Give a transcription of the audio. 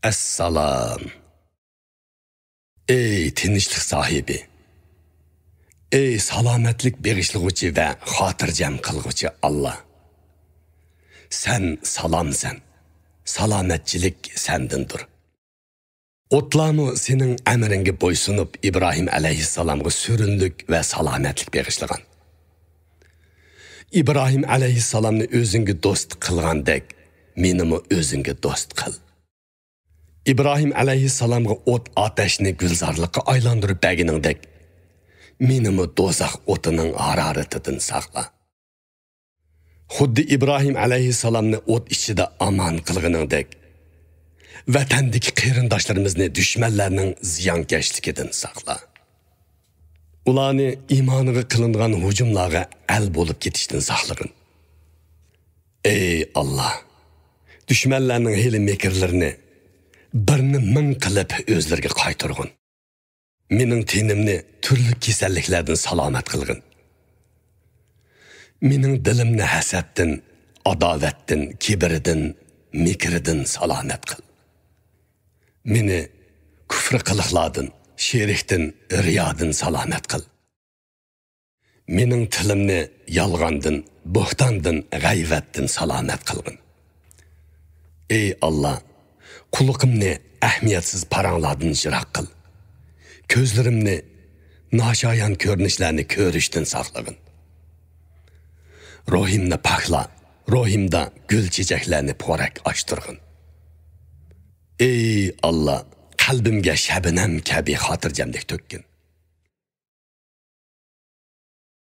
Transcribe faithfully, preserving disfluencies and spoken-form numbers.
ئەسسالام. ئەي تىنچلىق ساھىبى! ئەي سالامەتلىك بېغىشلىغۇچى ۋە خاتىرجەم قىلغۇچى ئاللا! سەن سالامسەن، سالامەتچىلىك سەندىندۇر. ئوتلارمۇ سېنىڭ ئەمرىڭگە بويسۇنۇپ، ئىبراھىم ئەلەيھىسسالامغا سۈرۈنلۈك ۋە سالامەتلىك بېغىشلىغان. ئىبراھىم ئەلەيھىسسالامنى ئۆزۈڭگە دوست قىلغاندەك، مېنىمۇ ئۆزۈڭگە دوست قىل. ئىبراھىم ئەلەيھىسسالامغا ئوت ئاتەشنى گۈلزارلىققا ئايلاندۇرۇپ بەرگىنىڭدەك، مېنىمۇ دوزاخ ئوتىنىڭ ھارارىتىدىن ساقلا. خۇددى ئىبراھىم ئەلەيھىسسالامنى ئوت ئىچىدە ئامان قىلغىنىڭدەك، ۋەتەندىكى قېرىنداشلىرىمىزنى دۈشمەنلەرنىڭ زىيانكەشلىكىدىن ساقلا. ئۇلارنى ئىمانىغا قىلىنغان ھۇجۇملارغا ئەل بولۇپ كېتىشتىن ساقلىغىن. ئەي ئاللا، دۈشمەنلەرنىڭ ھىيلە-مىكىرلىرىنى بىرنى مىڭ قىلىپ ئۆزلىرىگە قايتۇرغىن. مېنىڭ تېنىمنى تۈرلۈك كېسەللىكلەردىن سالامەت قىلغىن. مېنىڭ دىلىمنى ھەسەتتىن، ئاداۋەتتىن، كىبىردىن، مىكىردىن سالامەت قىل. مېنى كۇفر قىلىقلاردىن، شېرىكتىن، رىيادىن سالامەت قىل. مېنىڭ تىلىمنى يالغاندىن، بوھتاندىن، غەيۋەتتىن سالامەت قىلغىن. ئەي ئاللا، قۇلىقىمنى ئەھمىيەتسىز پاراڭلاردىن يىراق قىل. كۆزلىرىمنى ناشايان كۆرۈنۈشلەرنى كۆرۈشتىن ساقلىغىن. روھىمنى پاكلا، روھىمدا گۈل چېچەكلەرنى پورەك ئاچتۇرغىن. ئەي ئاللا، قەلبىمگە شەبنەم كەبى خاتىرجەملىك تۆككىن.